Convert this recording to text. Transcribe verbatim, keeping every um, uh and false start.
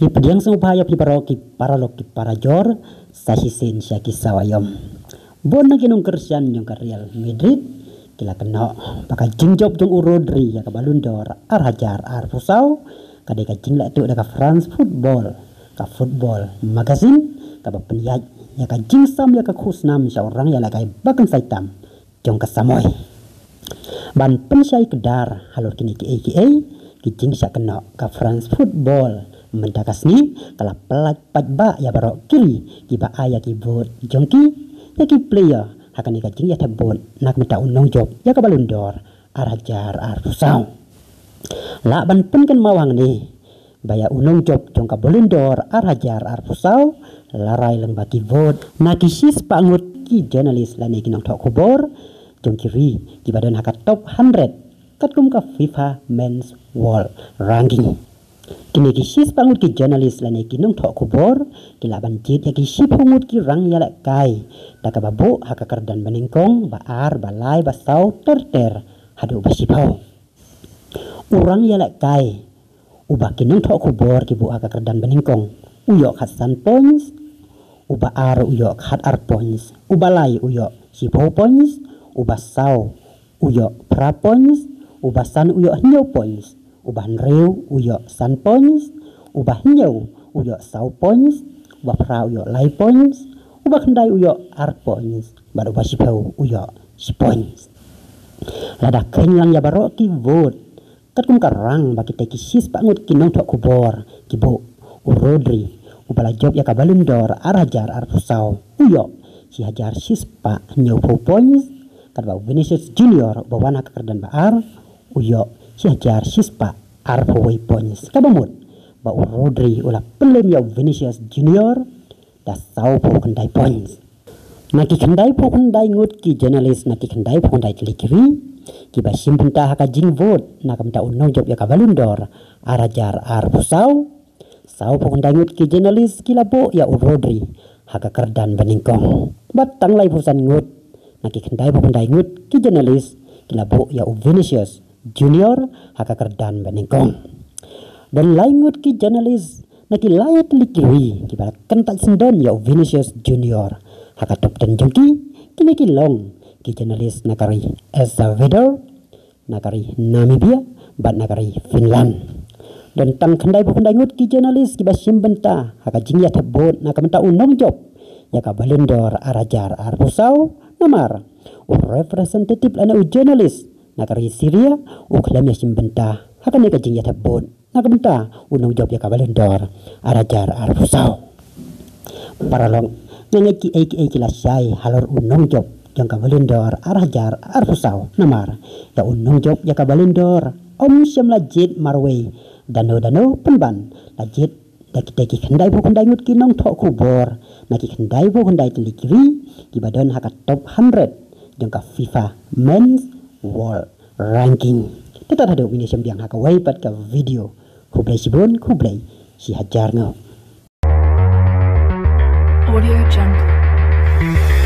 Ki pdiang sngewbha ïa phi baroh ki paralok ki parajor, sa shisien sha ki sawa ïom. Bun na ki nongkyrshan jong ka Real Madrid ki la kynnoh ba ka jingjop jong u Rodri ïa ka Ballon d'Or ar hajar arphew saw ka dei ka jingleh tuh da ka France Football, ka Football Magazine, kaba pynïaid ïa ka jingsam ïa ka khusnam sha u rangïalehkai ba kynsai tam jong ka samoi. Ban pynshai kdar halor kine kiei kiei ki jingshah kynnoh, ka France Football mynta ka sngi ka la pyllait paidbah ïa baroh ki ri kiba ai ïa ki vote jong ki ïa ki player ha kane ka jingïathep vote na ka bynta u nongjop ïa ka Ballon d'Or ar hajar arphew saw. Lah ban pynkynmaw hangne ba ïa u nongjop jong ka Ballon d'Or ar hajar arphew saw la rai lyngba ki vote na ki shispah ngut ki journalist lane ki nongthoh khubor jong ki ri kiba don ha ka top hundred katkum ka FIFA Men's World Ranking. Kine ki shispah ngut ki journalist lane ki nongthoh khubor ki lah ban jied ïa ki shiphew ngut ki rangïalehkai da kaba buh ha ka kyrdan banyngkong, ba ar, ba lai, ba saw, ter ter haduh ba shiphew. U rangïalehkai uba ki nongthoh khubor ki buh ha ka kyrdan banyngkong u ïoh khatsan points, uba ar u ïoh khatar points, uba lai u ïoh shiphew points, uba saw u ïoh phra points, uba san u ïoh hynñiew points, uba hynriew u ïoh san points, uba hynñiew u ïoh saw points, uba phra u ïoh lai points, uba khyndai u ïoh ar points, bad uba shiphew u ïoh shi points. Lada kheiñ lang ïa baroh ki vote katkum ka rang ba kita ki shispah ngut ki nongthoh khubor ki buh, u Rodri uba la jop ïa ka Ballon d'Or ar hajar arphew saw u ïoh shi hajar shispah hynñiewphew points, katba u Vinicius Junior uba wan ha ka kyrdan ba ar u ïoh shi hajar shispah arphew wei points. Kaba mut ba u Rodri u la pynlem ïa u Vinicius Junior da sawphew khyndai points. Na ki khyndaiphew khyndai ngut ki journalist, na ki khyndaiphew khyndai tylli ki ri kiba shim bynta ha ka jingvote na ka bynta u nongjop ïa ka Ballon d'Or ar hajar arphew saw, sawphew khyndai ngut ki journalist ki la buh ïa u Rodri ha ka kyrdan banyngkong. Bad tang laiphew san ngut na ki khyndaiphew khyndai ngut ki journalist ki la buh ïa u Vinicius Junior ha ka kyrdan banyngkong. Don lai ngut ki journalist na ki lai tylli ki ri kiba la kyntait syndon ïa u Vinicius Junior ha ka top ten jong ki. Kine ki long ki journalist na ka ri El Salvador, na ka ri Namibia, bad na ka ri Finland. Don tang khyndaiphew khyndai ngut ki journalist kiba shim bynta ha ka jingïathep vote na ka bynta u nongjop ïa ka Ballon d'Or ar hajar arphew saw, namar u representative lane u journalist na ka ri Syria u khlem ïashim bynta ha kane ka jingïathep vote na ka bynta u nongjop ïa ka Ballon d'Or ar hajar arphew saw. Paralok, nga ngeit kiei kiei ki la shai halor u nongjop jong ka Ballon d'Or ar hajar arphew saw, namar ïa u nongjop ïa ka Ballon d'Or ym shym la jied marwei dano dano, pynban la jied da kita ki khyndaiphew khyndai ngut ki nongthoh khubor na ki khyndaiphew khyndai tylli ki ri kiba don ha ka top hundred jong ka FIFA Men's World Ranking. Te tad haduh ngin ïashem biang ha kawei pat ka video. Khublei shibun, khublei shihajar nguh. Audio Jungle.